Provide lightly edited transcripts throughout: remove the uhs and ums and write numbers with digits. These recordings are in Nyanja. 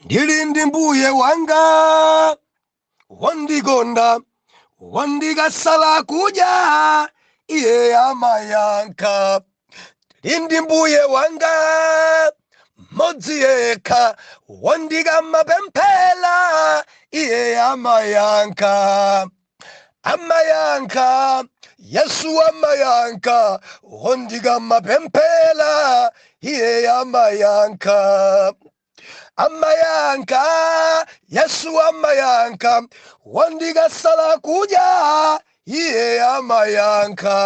Ndili ndi mbuye wanga wondikonda, wondikasala kudya iye amayankha. Ndili ndi mbuye wanga mmodzi yekha, wondikamapemphera iye amayankha. Amayankha, Yesu amayankha, wondikamapemphera iye amayankha. Amayankha, Yesu amayankha, wondikasala kudya iye amayankha.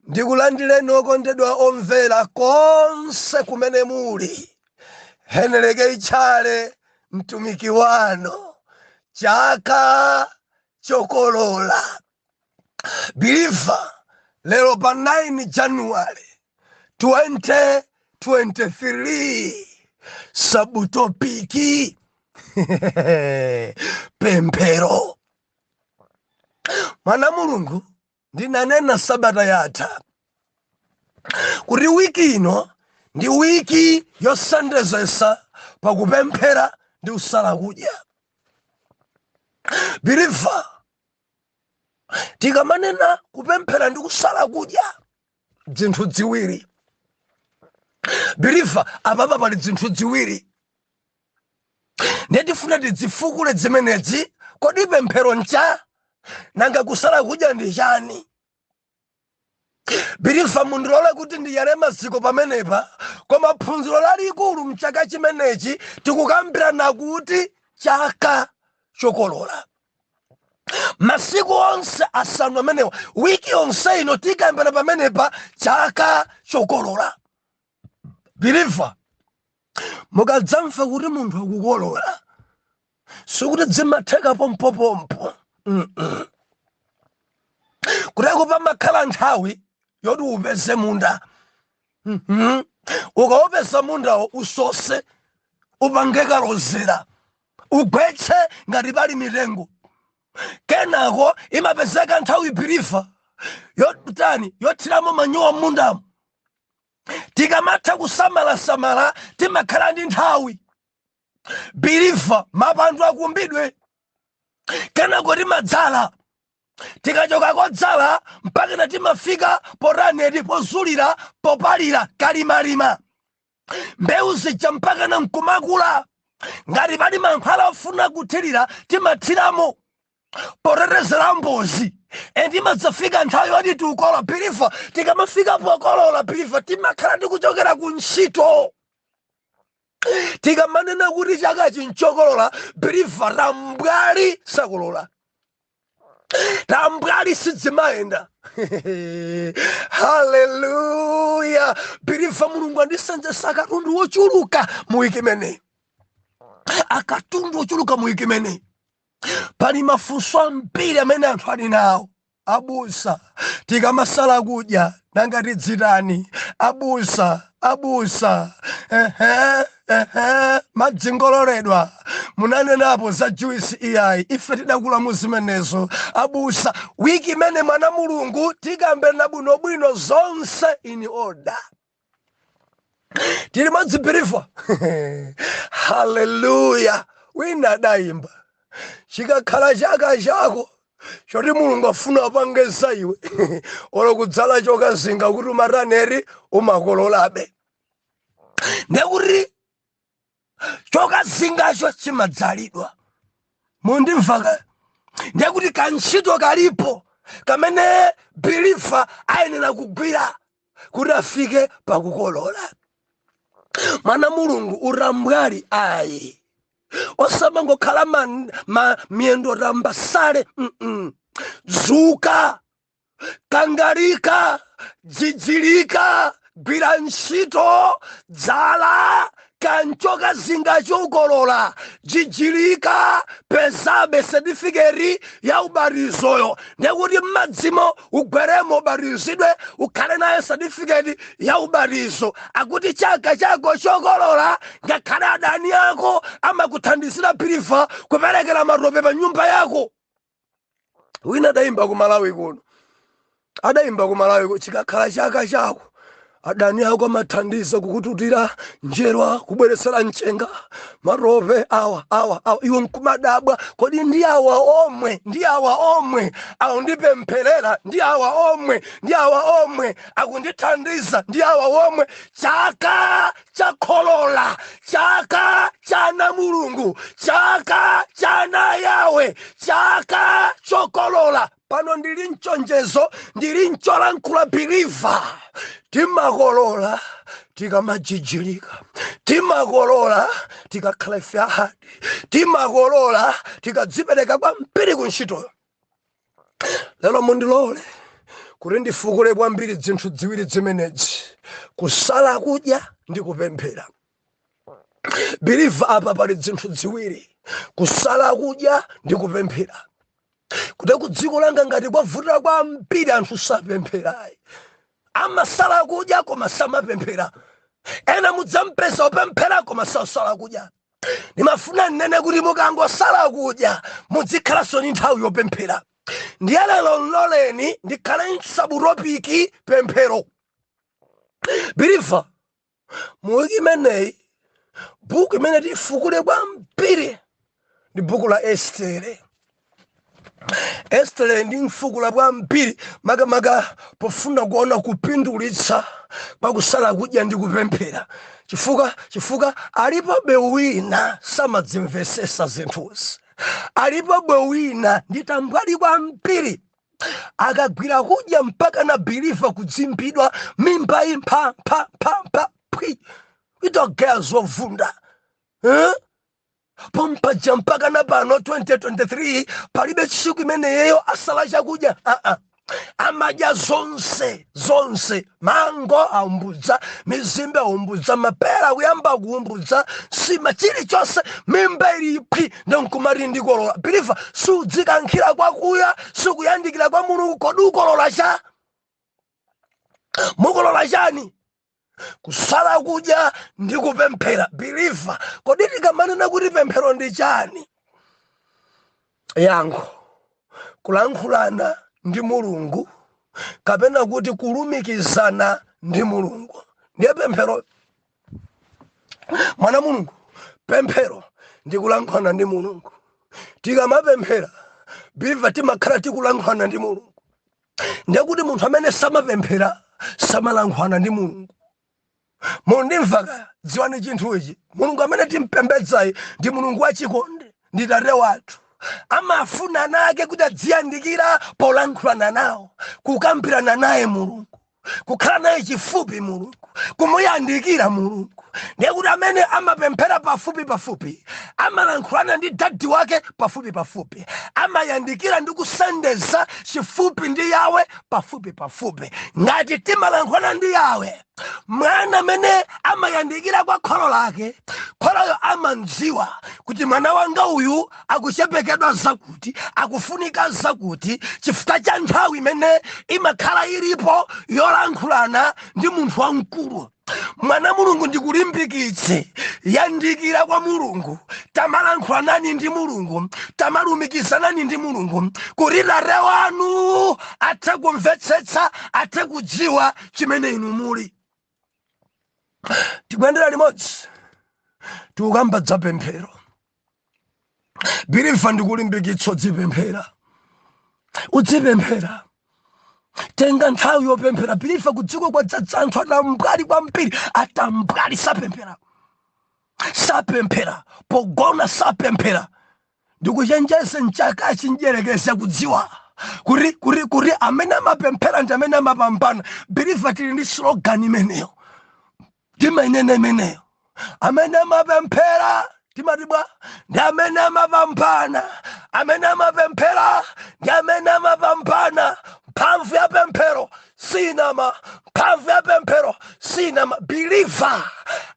Ndikulandireni okondedwa omvera konse kumene muli. Heneleke Tchale mtumiki wanu, chaka chokolola. Believer, lero pa 9 January 2023, subtopic pemphero. Mwana Mulungu, ndinanena sabata yatha kuti wiki ino ndi wiki yosandezesa pakupemphera ndi kusala kudya. Believer, tikamanena kupemphera ndi kusala kudya, zinthu ziwiri. Believer, apapa pali zinthu ziwiri, ndiye tidzifukule zimenezi. Kodi pemphero ncha? Nanga kusala kudya ndi chani? Believer, mundilole kuti ndiyale maziko pamenepa, koma phunziro lalikulu mchaka chimenechi tikukambirana kuti chaka chokolola. Masiku onse asanu amenewa, wiki yonse ino, tikambirana pamenepa chaka chokolola. Believer, mukadzamva kuti munthu akukolola, sikuti dzimatheka pompopompo. Kuteko pamakhala nthawi yoti upeze munda. Ukaupeza mundawo, usose, upange kalozera, ugwetse ngati pali mitengo. Kenako imapezeka nthawi, believer, yotani? Yothiramo manyowa m'mundamo. Tikamatha kusamalasamala, timakhala ndi nthawi, believer, mapando akumbidwe. Kenako timadzala. Tikachoka kodzala mpakana timafika potaneti, pozulira, popalira, kalimalima mbewu zija mpakana nkumakula. Ngati pali mankhwala ofuna kuthirira, timathiramo potetezera mbozi. And imadzafika nthawi yoti tiukolola. Believer, tikamafika pokolola, believer, timakhala tikuchokera ku ntchito. Tikamanena kuti chaka chinchokolola, believer, tambwali sakolola, tambwali sidzimayenda. Haleluya! Believer, Mulungu andisenzesa katundu wochuluka mu wiki imeneyi, akatundu wochuluka mu wiki imeneyi. Pali mafunso ambiri amene anthu ali nawo. Abusa, tikamasala kudya nanga tidzitani? Abusa, abusa, ehe ehe, madzingololedwa munanenapo za juice. Iyayi, ife tidakula mu zimenezo, abusa. Wiki imene, mwana Mulungu, tikambena bwinobwino zonse in order. Tili modzi, believer? Haleluya! Wina adayimba, chikakhala chaka chako choti Mulungu afuna apange za iwe, olo kudzala chokazinga kuti umataneri, umakololabe. Ndekuti chokazingacho chimadzalidwa. Mundimvaka? Ndekuti kantchito kalipo kamene believer ayenera kugwira kuti afike pakukolola. Mwana Mulungu, utambwali ayi, osamangokhala ma miyendo tambasale. Dzuka, kangalika, jijilika, gwira ntchito, dzala kanchokazinga chokolola, jijilika, pezabe setifiketi ya ubatizoyo. Ndekuti m'madzimo ugweremo, ubatizidwe, ukhale nayo setifiketi ya ubatizo. Akuti chaka chako chokolola, ngakhale adani ako amakuthandizira, believer, kuperekera matope pa nyumba yako. Wina adayimba ku Malawi kuno, adayimba ku Malawi, chikakhala chaka chako. Adani ako amathandiza kukututira njerwa, kubweretsera mchenga, matope awa awa awa, iwe nkumadabwa, kodi ndi awa omwe, ndi awa omwe akundipempherera, ndi awa omwe, ndi awa omwe akundithandiza, ndi awa omwe? Chaka chakholola, chaka cha Mulungu, chaka cha Yawe, chaka chokolola. Pano ndili mchonjezo, ndili mcholankhula. Believer, timakolola tikamajijilika, timakolola tikakhala ife a hard, timakolola tikadzipereka kwambiri ku ntchitoyo. Lero mundilole kuti ndifukule kwambiri zinthu ziwiri zimenezi, kusala kudya ndi kupemphera. Believer, apa pali zinthu ziwiri, kusala kudya ndi kupemphera. Kuti ku dziko langa ngati kwavuta kwambiri, anthu sapempherayi, amasala kudya koma samapemphera. Ena mudzampeza opemphera koma sasala kudya. Ndimafuna nnene kuti mukangosala kudya, muzikhalanso ndi nthawi yopemphera. Ndiye lero mloleni ndikhale subtopic pemphero. Believer, mu wiki imeneyi buku imene tifukule kwambiri ndi buku la Estere. Estere ndi mfukula kwambiri, makamaka pofuna kuona kupindulitsa pakusala kudya ndi kupemphera, chifukwa alipobe wina samadzimvesesa zinthuzi, alipobe wina ndi tambwali kwambiri, akagwira kudya mpaka na, believer, kudzimbidwa mimba impha mpha mpha mpha phwi, itogaya zovunda, eh? Pompaja mpaka na pano 2023 palibe tsiku imeneyeyo asala chakudya. Amadya zonse zonse, mango aumbudza, mizimbe aumbudza, mapera kuyamba kuumbudza, sima, chilichonse, mimba ili phwi, ndomkumati ndikolola. Believer, sudzikankhira kwakuya, sukuyandikira kwa Mulungu. Kodi ukolola cha mukolola chani? Kusala kudya ndi kupemphera. Believer, kodi tikamanena kuti pemphero ndi chani? Yankho: kulankhulana ndi Mulungu, kapena kuti kulumikizana ndi Mulungu, ndiye pemphero. Mwana Mulungu, pemphero ndi kulankhulana ndi Mulungu. Tikamapemphera, believer, timakhala tikulankhulana ndi Mulungu. Ndiye kuti munthu amene samapemphera samalankhulana ndi Mulungu. Mundimva kaya? Dziwani chinthu ichi, Mulungu amene timpembedzayi ndi Mulungu wachikondi, ndi Tate wathu. Amafuna ana ake kuti adziyandikira polankhulana nawo, kukambirana naye Mulungu, kukhala naye chifupi Mulungu, kumuyandikira Mulungu. Ndiye kuti amene amapemphera pafupi pafupi amalankhulana ndi daddy wake pafupi pafupi, amayandikira ndi kusendeza chifupi ndi Yawe pafupi pafupi. Ngati timalankhulana ndi Yawe, mwana amene amayandikira kwa kholo lake, kholoyo amandziwa kuti mwana wanga uyu akuchepekedwa zakuti, akufunika zakuti, chifukwa cha nthawi imene imakhala ilipo yolankhulana ndi munthu wamkulu. Mwana Mulungu, ndikulimbikitse, yandikira kwa Mulungu, tamalankhulani ndi Mulungu, tamalumikizanani ndi Mulungu, kuti Tate wanu athe kumvetsetsa, athe kudziwa chimene inu muli. Tikuyendera limodzi, tikukamba za pemphero. Believer, ndikulimbikitsa udzipemphera, udzipemphera, tenga nthawi yopemphera. Believer, kudziko kwadzadza anthu atambwali kwambiri, atambwali, sapemphera, sapemphera pogona, sapemphera. Ndikuchenjeze, mchakachi mdyerekezi kudziwa kuti amene amapemphera ndi amene amapambana. Believer, tili ndi slogan imeneyo, timainena imeneyo, amene amapemphera timati bwa ndi amene amapambana, amene amapemphera ndi amene amapambana. Mphamvu ya pemphero sinama, mphamvu ya pemphero sinama. Believer,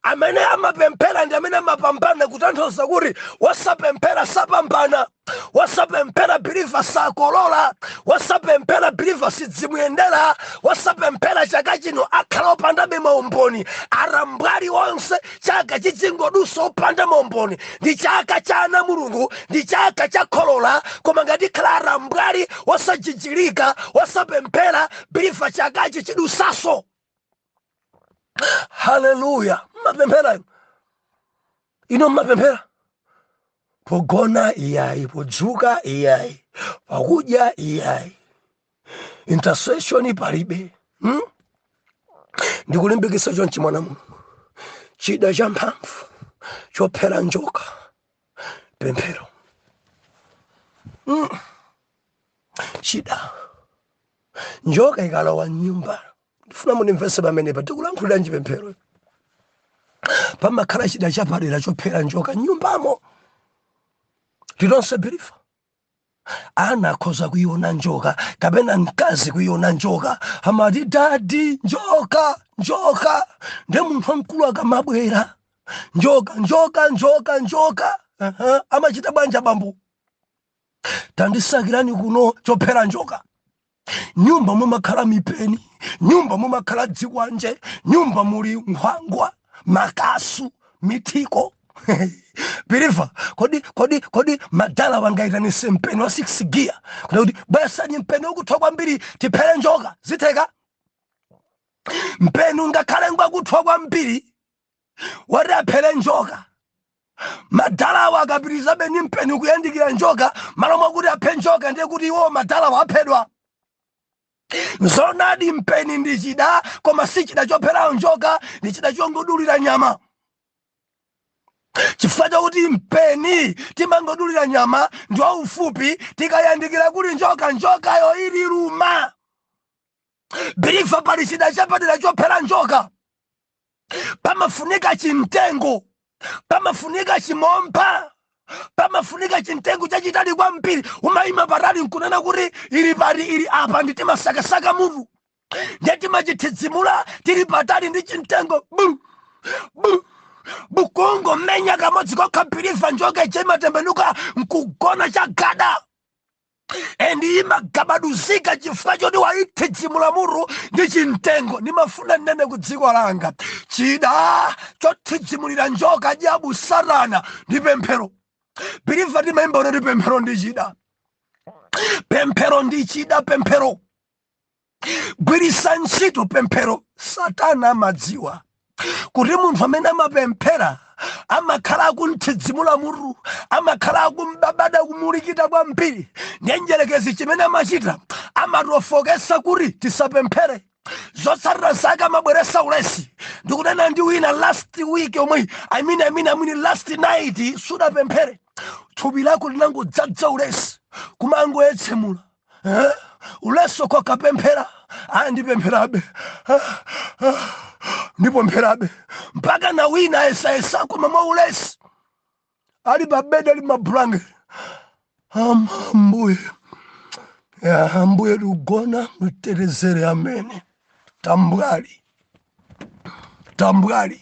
amene amapemphera ndi amene amapambana, kutanthauza kuti wasapemphera sapambana, wasapemphera, believer, sakolola, wasapemphera, believer, sidzimuyendera, wasapemphera chaka chino akhala opandabe maumboni. Arambwali onse chaka chidzingodusa opanda maumboni. Ndi chaka cha ana Mulungu, ndi chaka cha kholola, koma ngati khala arambwali, wasajijilika, wasapemphera, believer, chakachi chidusaso. Haleluya! Mmapemphera ino, mmapemphera pogona, iyayi, podzuka, iyayi, pakudya, iyayi, intercession palibe, Ndikulimbikitsa chonchi, mwana Mulungu, chida cha mphamvu chophera njoka, pemphero. Chida, njoka ikalowa mnyumba, ndifuna mundimvetse pamenepa, tikulankhulira pemphero, pamakhala chida chapadera chophera njoka mnyumbamo. Titonse believer, ana akhoza kuiona njoka kapena mkazi kuiona njoka, amati, "Daddy, njoka, njoka." Nde munthu wamkulu akamabwera, "Njoka, njoka, njoka, njoka." Amachita bwanja bambo? "Tandisakirani kuno chophera njoka." Nyumba mumakhala mipeni, nyumba mumakhala dzikwanje, nyumba muli nkhwangwa, makasu, mithiko. Believer, kodi madala wangaitanise mpeni wa 6 gear kuna kuti, "Bwesani mpeni ukuthwa kwambiri, tiphere njoka"? Zitheka? Mpeni ungakhale ngwakuthwa kwambiri wati aphere njoka, madalawo akapitirizabe ni mpeni kuyandikira njoka, malo mwakuti aphe njoka, ndiye kuti iwo madalawo aphedwa. Nzonadi, mpeni ndi chida, koma si chida chopherayo njoka, ndi chida chongodulira nyama. Chifukwa chakuti mpeni timangodulira nyama, ndi waufupi, tikayandikira kuli njoka, njokayo ililuma. Believer, pali chida chapadera chophera njoka. Pamafunika chimtengo, pamafunika chimompa, pamafunika chimtengo chachitali kwambiri. Umayima patali nkunena kuti, "Ili pati? Ili apa." Ndi timasakasaka mutu, ndiye timachithidzimula tili patali ndi chimtengo, bu bu bu, kungomenya kamodzi kokha, believer, njoka ija imatembenuka nkugona chagada and imagabaduzika chifukwa choti waithidzimula mutu ndi chimtengo. Ndimafuna nnene ku dziko langa, chida chothidzimulira njoka jabu satana ndi pemphero. Believer, timayimba kuti pemphero ndi chida, pemphero ndi chida, pemphero, gwirisa ntchito pemphero. Satana amadziwa kuti munthu amene amapemphera amakhala akunthidzimula mutu, amakhala akumbabada, kumulikita kwambiri. Ndiye njerekezi chimene amachita, amatofokesa kuti tisapemphere. Zotsatira zake amabweresa ulesi. Ndikunena ndi wina last week yomwe, I mean last night, sudapemphere, thupi lako linangodzadza ulesi, kumangoyetsemula, eh? Ulesi kokapemphera, andipempherabe, ndipempherabe mpaka na wina ayesayesa, koma mwa ulesi ali pabedi, ali mablanketi, "Ambuye, ya Ambuye, tikugona, mutetezere, amene." Tambwali, tambwali.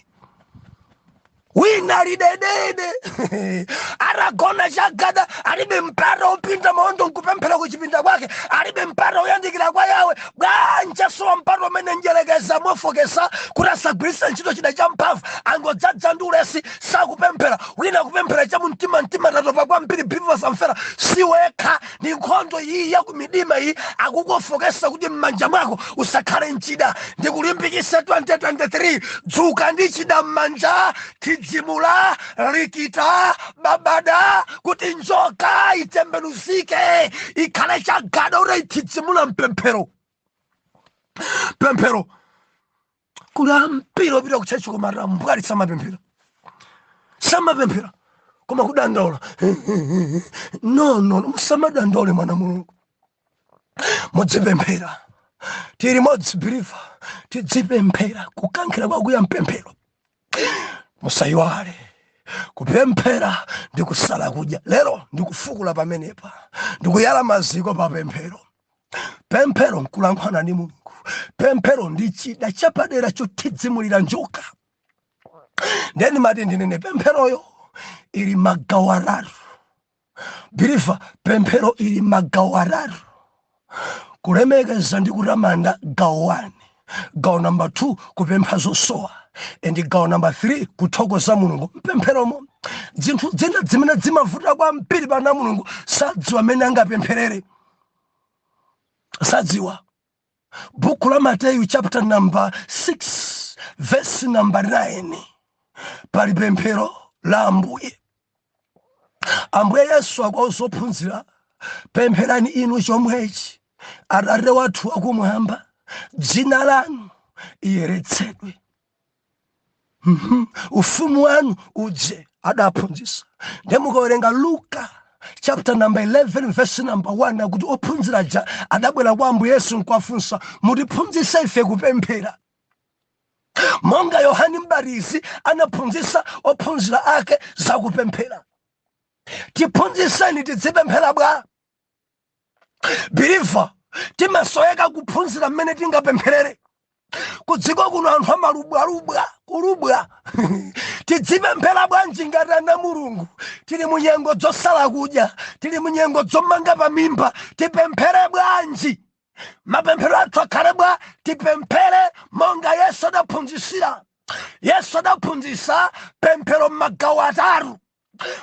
Wina ali dedede, atagona chagada, alibe mpata upinda maondo nkupemphera kuchipinda kwake, alibe mpata uyandikira kwa Yawe. Bwanja sowa mpata umene njelekeza mofokesa kuti asagwiritse ntchito chida cha mphamvu. Angodzadza ndi ulesi, sakupemphera. Wina kupemphera cha mumtima mtima, tatopa kwambiri. Believer, samfera siwekha, ndi nkhondo iyi ya kumidima iyi. Akukufokesa kuti m'manja mwako usakhale mchida. Ndikulimbikise 2023, dzuka ndi chida m'manja, thidzimula, likita, babada, kuti njoka itembenuzike ikhale chagada kuti ithidzimula mpemphero. Pemphero, kuli ambiri opita ku church koma tambwali, samapemphera, samapemphera koma kudandaula. No, no, no, musamadandaule, mwana Mulungu, mudzipemphera. Tili modzi, believer, tidzipemphera, kukankhira kwakuya mpemphero. Musayiwale kupemphera ndi kusala kudya. Lero ndikufukula pamenepa, ndikuyala maziko pa pemphero. Pemphero nkulankhwana ndi Mulungu. Pemphero ndi chida chapadera chothidzimulira njoka. Ndeni mati ndinene, pempheroyo ili magawo atatu. Believer, pemphero ili magawo atatu: kulemekeza ndi kutamanda, gawo 1; gawo number 2, kupempha zosowa; and gawo number 3, kuthokoza Mulungu. Mpempheromo zinthu zina zimene zimavuta kwambiri pana Mulungu, sadziwa amene angapempherere, sadziwa. Buku la Mateyu chapter number 6 verse number 9 pali pemphero la Ambuye. Ambuye Yesu akuwauza ophunzira, pempherani inu chomwechi, Atate wathu wakumwamba, dzina lanu iyeretsedwe, ufumu wanu udze, adaphunzitsa. Ndiye mukawerenga Luka chapter number 11 verse number 1, akuti ophunzira aja adabwera kwa Ambuye Yesu nkuwafunsa, mutiphunzitse ife kupemphera monga Yohane Mbatizi anaphunzitsa ophunzira ake zakupemphera. Tiphunzitseni tidzipemphera bwa. Believer, timasoweka kuphunzira mmene tingapempherere. Kudziko kuno anthu amalubwalubwa kulubwa. Tidzipemphera bwanji ngati ana Mulungu? Tili munyengo dzosala kudya, tili munyengo dzomanga pamimba, tipemphere bwanji? Mapemphero athu akhale bwa? Tipemphere monga Yesu adaphunzitsira. Yesu adaphunzitsa pemphero m'magawo atatu.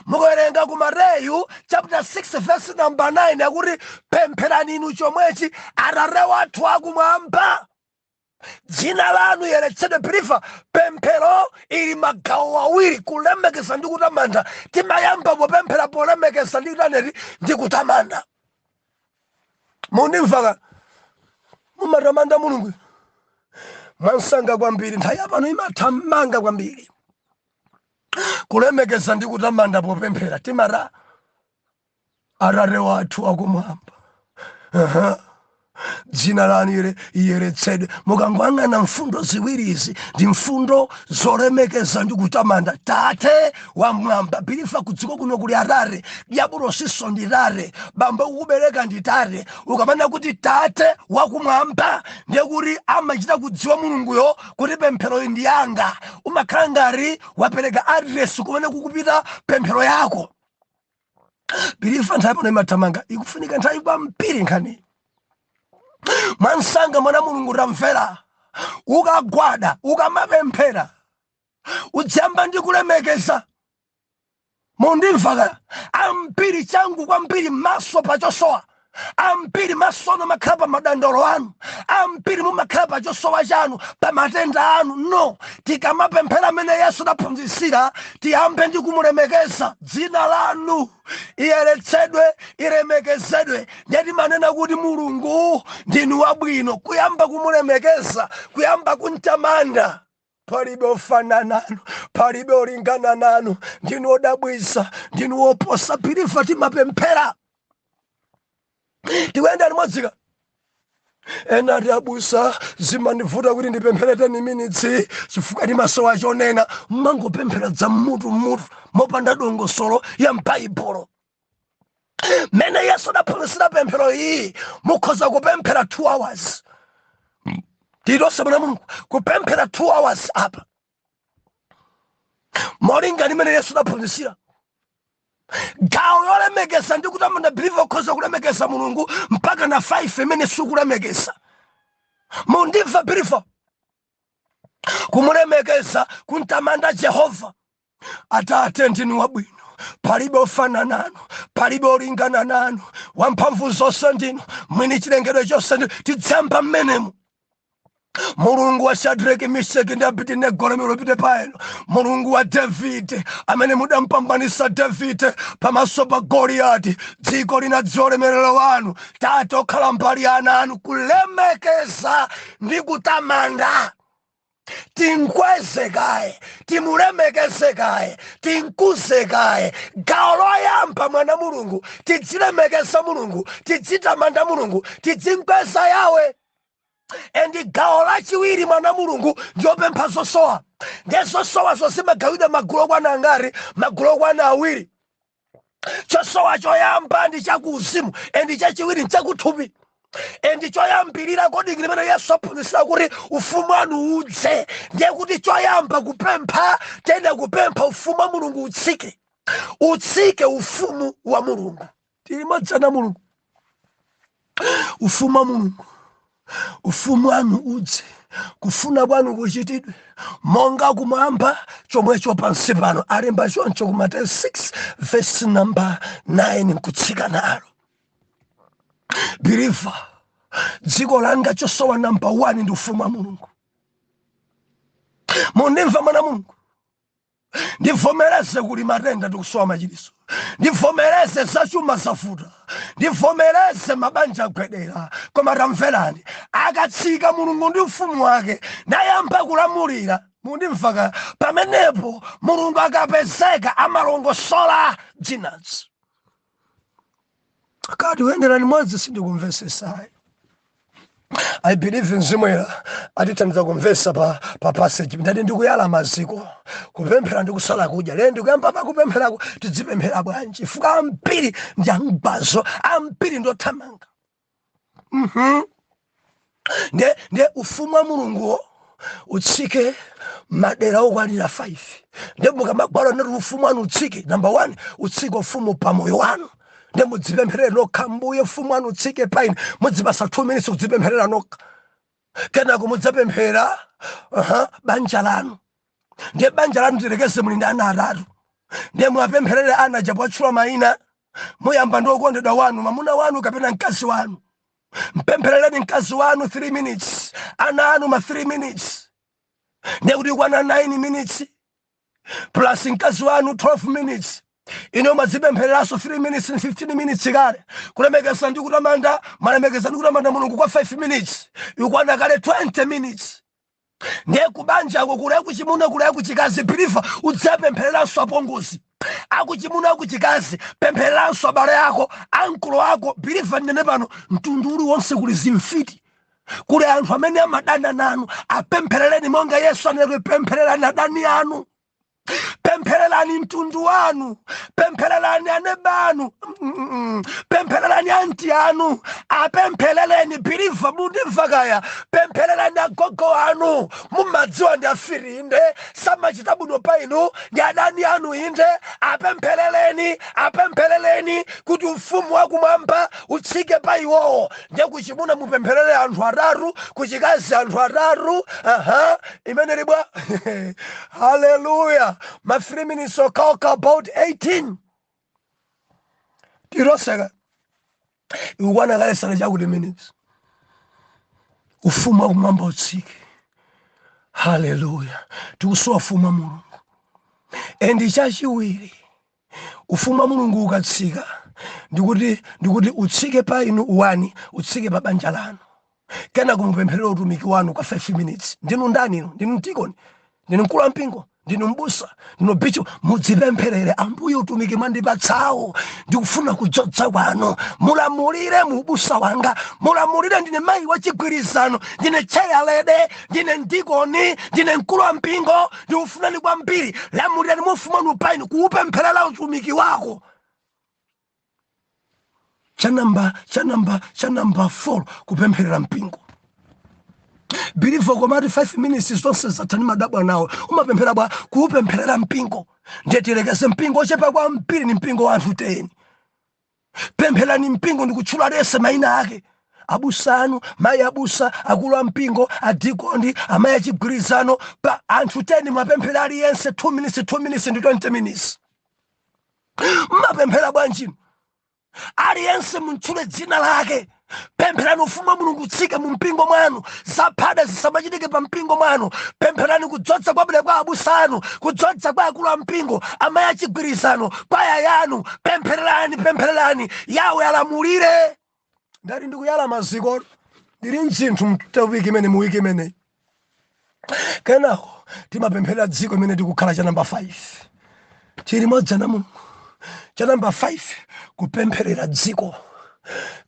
Mukuwerenga ku Mateyu chapter 6 verse number 9, akuti pempherani inu chomwechi, Atate wathu akumwamba, dzina lanu yeretsedwe. Believer, pemphero ili magawo awiri, kulemekeza ndi kutamanda. Timayamba popemphera polemekeza ndi kutaneti ndi kutamanda. Mundimvaka? Mumatamanda Mulungu mwansanga kwambiri. Nthawi yapano imathamanga kwambiri. Kulemekeza ndi kutamanda popemphera, timati Atate wathu akumwamba, dzina lanu iyeretsedwe. Mukangoyang'ana mfundo ziwiri izi, ndi mfundo zolemekeza ndi kutamanda Tate wamwamba. Believer, kudziko kuno kuli atate. Diabulosiso ndi tate, bambo kukubereka ndi tate. Ukamana kuti Tate wakumwamba, ndiye kuti amachita kudziwa Mulunguyo kuti pemphero iyi ndi yanga. Umakhala ngati wapereka address kumene kukupita pemphero yako. Believer, nthawi pano imathamanga, ikufunika nthawi kwambiri nkhani. Mwansanga, mwana Mulungu, tamvera. Ukagwada, ukamapemphera, udziyamba ndi kulemekeza. Mundimva? Ambiri changu kwambiri maso pachosowa, ambiri maso anu amakhala pa madandaulo anu, ambiri mumakhala pa chosowa chanu, pa matenda anu. No, tikamapemphera amene Yesu adaphunzitsira, tiyambe ndi kumulemekeza. Dzina lanu iyeretsedwe, ilemekezedwe. Ndiye timanena kuti Mulungu ndinu wabwino. Kuyamba kumulemekeza, kuyamba kumtamanda. Palibe ofanana nanu, palibe olingana nanu, ndinu odabwisa, ndinu woposa. Believer, timapemphera tikuyenda limodzika. Ena ati, abusa, zimandivuta kuti ndipemphere 10 minutes chifukwa ndimasowa chonena. Mmangopemphera dza mmutu mmutu mopanda dongosolo ya m'Baibulo mmene Yesu adaphunzitsira pemphero iyi. Mukhoza kupemphera 2 hours titonse, mwana Mulungu, kupemphera 2 hours apa molinga limene Yesu adaphunzitsira gawo yolemekeza ndi kutamanda. Believer, ukhoza kulemekeza Mulungu mpaka na 5 imene sikulemekeza. Mundimva, believer? Kumulemekeza, kumtamanda Jehova. Atate, ndinu wabwino, palibe ofana nanu, palibe olingana nanu, wamphamvu zonse ndinu, mwini chilengedwe chonse ndinu. Tidzamba mmenemu. Mulungu wa Shadraki, Meshaki ndi Abedenego, lemero lipite paeno. Mulungu wa Davide, amene mudampambanisa Davide pamaso pa Goliyati, dziko linadziwa ulemerero wanu. Tate okhala mbali ya ana anu. Kulemekeza ndi kutamanda, tinkweze kaye, timulemekeze kaye, tinkuze kaye. Gawo loyamba, mwana Mulungu, tidzilemekeza Mulungu, tidzitamanda Mulungu, tidzinkweza Yawe. And gawo lachiwiri, mwana Mulungu, ndiyopempha zosowa. Ndiye zosowazo zimagawidwa magulu okwana angati? Magulu okwana awiri. Chosowa choyamba ndi chakuuzimu and chachiwiri nchakuthupi. And choyambirira, kodi limene Yesu aphunzitsira kuti ufumu wanu udze, ndiye kuti choyamba kupempha, tiyenda kupempha ufumu wa Mulungu utsike, utsike ufumu wa Mulungu. Tili modzana Mulungu? Ufumu wa Mulungu, ufumu wanu udze, kufuna kwanu kuchitidwe monga kumwamba chomwecho pansi pano. Alemba choncho ku Mateyu 6 verse number 9 nkutsika nalo. Believer, dziko langa chosowa number 1 ndi ufumu wa Mulungu. Mundimva, mwana Mulungu? Ndivomereze kuli matenda, tikusowa machiriso. Ndivomereze zachuma zavuta. Ndivomereze mabanja agwedera. Koma tamverani, akatsika Mulungu ndi ufumu wake nayamba kulamulira, mundimvaka? Pamenepo Mulungu akapezeka amalongosola dzinazi. Kati kuyenderani modzi, sindikumvesesayi. I believe Mzimu atithandiza kumvesa pa passage. Ndati ndikuyala maziko, kupemphera ndi kusala kudya. Lero ndikuyamba pa kupempherako. Tidzipemphera bwanji? Fuka ambiri ndi amgwazo, ambiri ndothamanga. Nde ufumu wa Mulunguwo utsike madera okwanira 5. Nde mukamagwala nati ufumu wanu utsike, number 1, utsike ufumu pamoyo wanu. Nde mudzipempherere nokha: "Mbuye, ufumu wanu utsike paine." Mudzipasa 2 minutes kudzipempherera nokha. Kenako mudzapemphera banja lanu. Ndiye banja lanu, tilekeze muli ndi ana atatu, ndiye muwapempherere ana japo atchula mayina. Muyamba ndi okondedwa wanu, mwamuna wanu kapena mkazi wanu. Mpempherereni mkazi wanu 3 minutes, ana anu ma 3 minutes, ndiye kuti kwana 9 minutes, plus mkazi wanu 12 minutes. Ine mwadzipemphereranso 3 minutes and 15 minutes kale. Kulemekeza ndi kutamanda, mwalemekeza ndi kutamanda Mulungu kwa 5 minutes, ikwana kale 20 minutes. Ndiye kubanjako kuli akuchimuna, kuli akuchikazi. Believer, udzapemphereranso apongozi akuchimuna, akuchikazi. Pemphereranso abale ako, ankolo ako. Believer, ndinene pano, mtundu uliwonse kuli zimfiti, kuli anthu amene amadana nanu. Apempherereni monga Yesu anene: "Pemphererani adani anu." Pemphererani mtundu wanu, pemphererani aneba anu, pemphererani anti anu, apempherereni. Believer, mundimva kaya? Pemphererani agogo anu. Mumadziwa ndi afiri, inde, samachita bwino pa inu, ndi adani anu, inde. Apempherereni, apempherereni kuti ufumu wakumwamba utsike pa iwowo. Ndiye kuchimuna mupempherere anthu atatu, kuchikazi anthu atatu. Aha, imene libwa. Haleluya! Ma 3 minutes okhaokha, about 18 tiroseka, ikukwana kale sana chakuti minutes. Ufumu wakumwamba utsike. Haleluya! Tikusowa ufumu wa Mulungu. And chachiwiri, ufumu wa Mulungu ukatsika, ndikuti utsike pa inu wani, utsike pa banja lanu. Kena kumupempherera utumiki wanu kwa 5 minutes. Ndinu ndani inu? Ndinu mtikoni, ndinu mkulu wa mpingo, ndinu mbusa, ndinu bishop, mudzipempherere: "Ambuye, utumiki mwandipatsawo, ndikufuna kudzodza kwanu, mulamulire mu ubusa wanga, mulamulire. Ndine mayi wachigwirizano, ndine chairlady, ndine ndikoni, ndine mkulu wa mpingo, ndikufunani kwambiri, lamulirani mu ufumu wanu painu." Kuupempherera utumiki wako. Cha namba 4, kupempherera mpingo. Believer, komati 5 minutes zonse zathani, madabwa nawo. Umapemphera bwa kuupempherera mpingo? Ndiye tilekeze mpingo ochepa kwambiri ni mpingo wa anthu 10. Pempherani mpingo ndikutchula lese mayina ake: abusa anu, mayi abusa, akulu a mpingo, adikoni, amayi achigwirizano. Pa anthu 10 mwapemphera aliyense 2 minutes, 2 minutes ndi 20 minutes. Mmapemphera bwanji? Aliyense muntchule dzina lake. Pempherani ufumu wa Mulungu utsike mu mpingo mwanu, zaphada zisamachitike pa mpingo mwanu. Pempherani kudzodza kwabwino kwa abusa anu, kudzodza kwa akulu a mpingo, amayi achigwirizano, kwaya yanu. Pemphererani, pemphererani Yawe alamulire. Ndati ndikuyala maziko, ndili mzinthu mtawiki imene, mu wiki imeneyi. Kenako timapempherera dziko imene tikukhala, cha namba 5. Chili modzi na Mulungu. Cha namba 5, kupempherera dziko.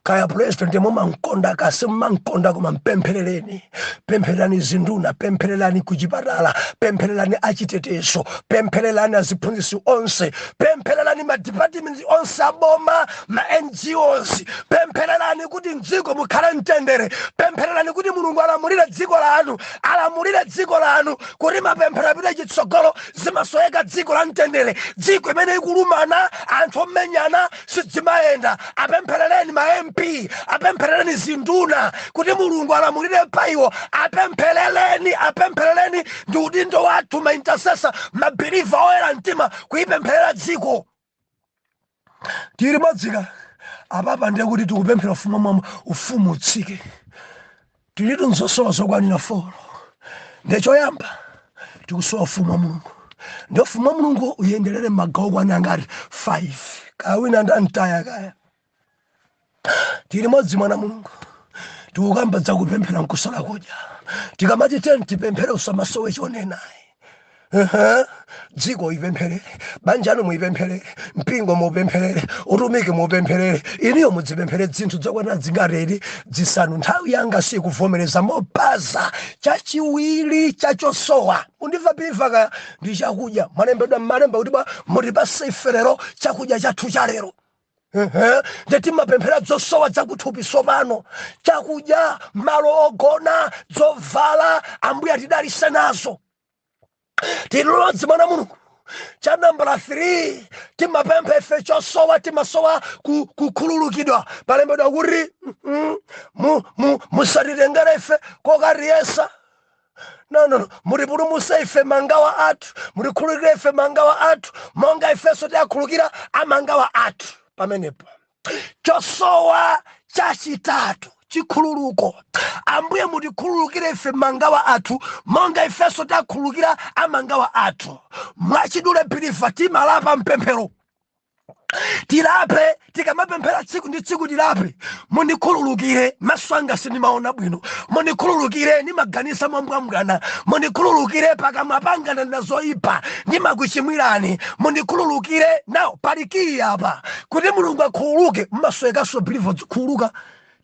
Kaya president mumankonda kasi mmankonda, koma mpempherereni. Pemphererani zinduna, pemphererani kuchipatala, pemphererani achitetezo, pemphererani aziphunzitsi onse, pemphererani ma departments onse aboma, ma NGOs. Pemphererani kuti mdziko mukhale mtendere. Pemphererani kuti Mulungu alamulire dziko lanu, alamulire dziko lanu, kuti mapemphero apite chitsogolo. Zimasoweka dziko la mtendere. Dziko imene ikulumana, anthu omenyana, sidzimayenda. Apempherereni ma MP, apempherereni zinduna kuti Mulungu alamulire pa iwo. Apempherereni, apempherereni. Ndi udindo wathu ma intercessor, ma believer oyera mtima, kuipempherera dziko. Tili modzika apapa? Ndiye kuti tikupemphera ufumu mwamwe, ufumu utsike. Tilitu nzosowa zokwanira 4. Ndiye choyamba Tikusowa ufumu wa Mulungu, ndi ufumu wa Mulungu uyenderere magawo kwana ngati 5. Kaya wina ndantaya kaya tili modzi. Mwana Mulungu, tikukamba dzakupemphera nkusala kudya. Tikamati teni tipemphere, usamasowe chonenayi. Dziko ipempherere, banjano muipempherere, mpingo muupempherere, utumiki muupempherere, iniyo mudzipemphere. Dzinthu dzakwana dzingateri zisanu. Nthawi yanga sikuvomereza mopaza. Chachiwiri chachosowa, mundimva believer kaya, ndi chakudya. Mwalembedwa mmalemba kuti bwa mutipase ife lero chakudya chathu cha lero. Ndeti mapemphera dzosowa dzakuthupi sopano: chakudya, malo ogona, dzovala, Ambuye atidalise nazo. Tililodzi, mwana Mulungu. Cha nambala 3 timapempha ife chosowa, timasowa kukhululukidwa. Palembedwa kuti musatitengere ife kokariyesa. No, no, no. Mutipulumuse ife mangawa athu, mutikhululukire ife mangawa athu, monga ifenso tiyakhululukira amangawa athu. Pamenepo chosowa chachitatu, chikhululuko. Ambuye, mutikhululukire ife mangawa athu, monga ifenso takhululukira amangawa athu. Mwachidule believer, timalapa mpemphero. Tilape tikamapemphera tsiku ndi tsiku, tilape: mundikhululukire, maso anga sindimaona bwino, mundikhululukire, ndimaganiza mwambwambwana, mundikhululukire, pakamwa panga ndanena zoyipa, ndimakuchimwirani, mundikhululukire. Nawo palikiyi apa kuti Mulungu akhululuke. Mmaswekaso believer khululuka.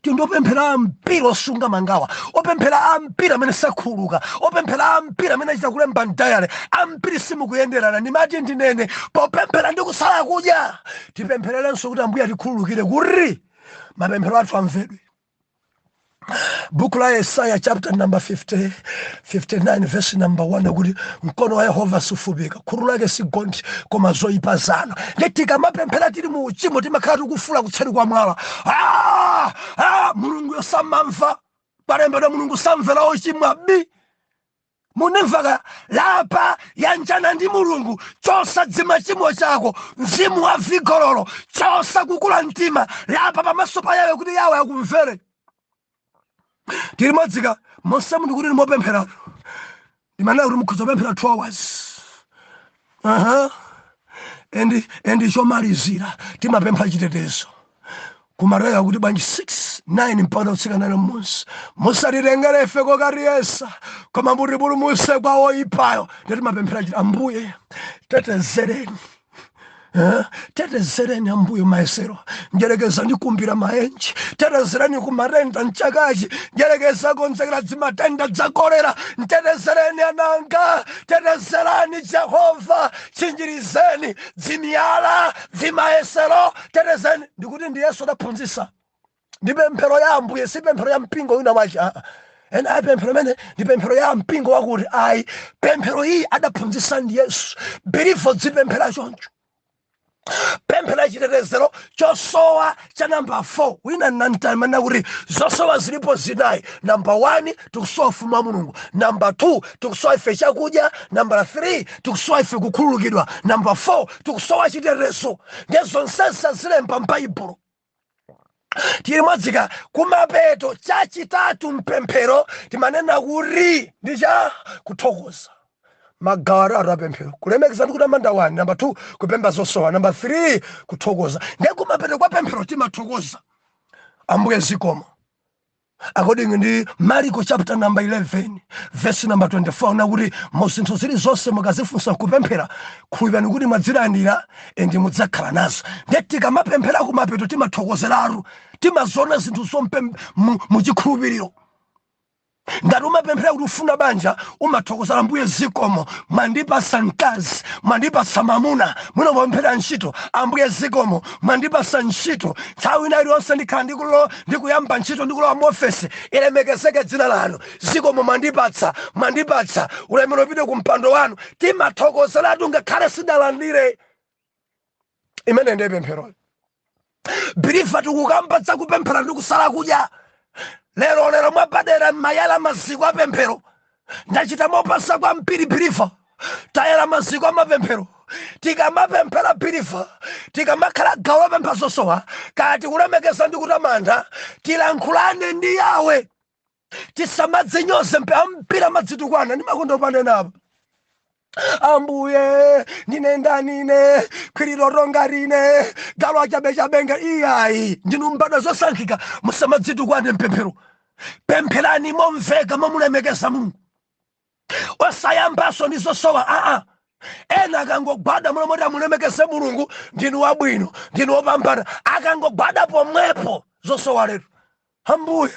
Tindopemphera ambiri osunga mangawa, opemphera ambiri amene sakhululuka, opemphera ambiri amene achita kulemba m'diary, ambiri simukuyenderana. Ndimati ndinene, popemphera ndi kusala kudya, tipemphererenso kuti Ambuye atikhululukire, kuti mapemphero athu amvedwe. Buku la Yesaya chapter number 50, 59 verse number 1 kuti mkono wa Yehova sufupika, khutu lake sigonthi, koma zoyipa zanu. Ndi tikamapemphera tili mu uchimo, timakhala tikufula kutseri kwa mwala. Ah, ah, Mulungu yosamamva. Palembedwa, Mulungu samvera ochimwa bi. Munimvaka? Lapa, yanjana ndi Mulungu, chosa dzimachimo chako, mzimu wa vigololo, chosa kukula mtima. Lapa pamaso pa Yawe kuti Yawe akumvere. Tili modzika monse munthu kuti ndimopempheratu, ndimanena kuti mukhoza kupemphera 2 hours. And chomalizira timapempha chitetezo. Kumareya kuti bwanji? 6 9 mpaka kutsika 9 mmunsi: musatitengere ife kokariyesa, koma mutipulumutse kwa oyipayo. Nditimapemphera chiti, Ambuye tetezereni. Eh, tetezereni Ambuye mayesero, njerekeza ndikumbira maenji, tetezereni kumatenda mchakachi, njerekeza konzekera dzimatenda dzakolera, ntetezereni ananga, tetezerani Jehova, chinjirizeni dzimiyala, dzimayesero, tetezeni. Ndikuti ndi Yesu adaphunzitsa, ndi pemphero ya Ambuye, si pemphero ya mpingo wina wachi. Ena ayi, pemphero imene ndi pemphero ya mpingo wakuti. Ayi, pemphero iyi adaphunzitsa ndi Yesu. Believer, dzipemphera choncho, pemphero ya chitetezero. Chosowa cha namba 4, wina nantamana kuti zosowa zilipo zinayi. Namba 1, tikusowa ufumu wa Mulungu. Namba 2, tikusowa ife chakudya. Namba 3, tikusowa ife kukhululukidwa. Namba 4, tikusowa chitetezo. Ndiye zonsezi zilemba m'Baibulo. Tili mwadzika kumapeto, chachitatu mpemphero timanena kuti ndi cha kuthokoza. Magawo atatu apemphero: kulemekeza ndi kutamanda 1, namba 2 kupempha zosowa, namba 3 kuthokoza. Ndiye kumapeto kwa pemphero timathokoza: Ambuye zikomo. According ndi Mariko chapter number 11 verse number 24, nakuti mu zinthu zilizonse mukazifunsa kupemphera, khulupirani kuti mwadzilandira and mudzakhala nazo. Ndiye tikamapemphera kumapeto timathokozeratu, timaziona zinthu zompe muchikhulupiriro. Ngati umapemphera kuti ufuna banja, umathokozera: Ambuye zikomo, mwandipasa mkazi, mwandipasa mamuna. Mwina umapemphera ntchito: Ambuye zikomo, mwandipasa ntchito, nthawi ina iliyonse ndikhala ndikuyamba ntchito, ndikulowa muofesi, ilemekezeke dzina lanu, zikomo, mwandipatsa, mwandipatsa, ulemerero upite ku mpando wanu. Timathokozeratu ngakhale sidalandire. Imene ndiye pemphero, believer. Tikukamba zakupemphera ndi kusala kudya lero. Lero mwapadera mayala maziko apemphero. Ndachita mopasa kwambiri believer, tayala maziko amapemphero. Tikamapemphera believer, tikamakhala gawo lopempha zosowa, kati kulemekeza ndi kutamanda, tilankhulane ndi Yawe, tisamadzinyoze. Mpe ambiri amadzitukwana ndi makondo panenapo. Ambuye, ndine ndanine khwiriro ronga rine galu achabechabenga. Iyayi, ndinu mbadwa zosankhika. Musamadzitukwane mpemphero. Pempherani momveka, momulemekeza Mulungu, osayambaso ndi zosowa. Aa, ena akangogwada mulomoti amulemekeze Mulungu, ndinu wabwino, ndinu wopambana, akangogwada pomwepo zosowa letu. Ambuye,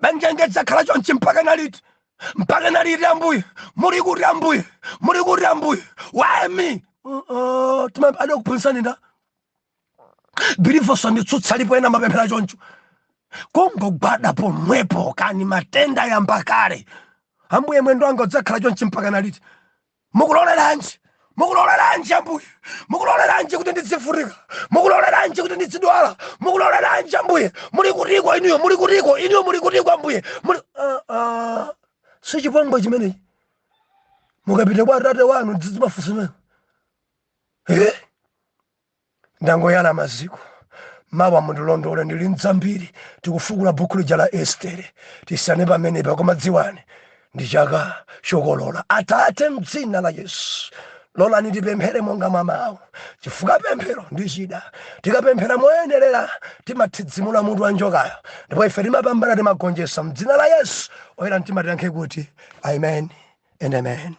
banja dzakhala chonchi mpaka naliti? Mpaka naliti, Ambuye? Muli kuti, Ambuye? Muli kuti, Ambuye? Why me? Adakuphunzitsani nda believer nditsutsa lipo. Ena mapemphera choncho, kungogwada pomwepo kani matenda yamba kale. Ambuye, mwendo wanga udzakhala chonchi mpaka naliti? Mukuloleranji? Mukuloleranji, Ambuye? Mukuloleranji kuti ndidzivutika? Mukuloleranji kuti ndidzidwala? Mukuloleranji, Ambuye? Muli kutiko inuyo? Muli kutiko inuyo? Muli kutiko, Ambuye? Muli si chipongwe chimenechi? Mukapita kwa atate wanu dzidzimafunsa. Eh, ndangoyala maziko. Mawa mundilondole, ndili mdzambiri. Tikufukula bhuku lija la Estere. Tisane pamenepa, koma dziwani ndi chaka chokolola. Atate, mdzina la Yesu, lolani tipemphere monga mwa mawu, chifukwa pemphero ndi chida. Tikapemphera moyenerera timathidzimula mutu wa njokayo, ndipo ife timapambana, timagonjetsa mdzina la Yesu. Oyera mtima tiyankhe kuti amen and amen.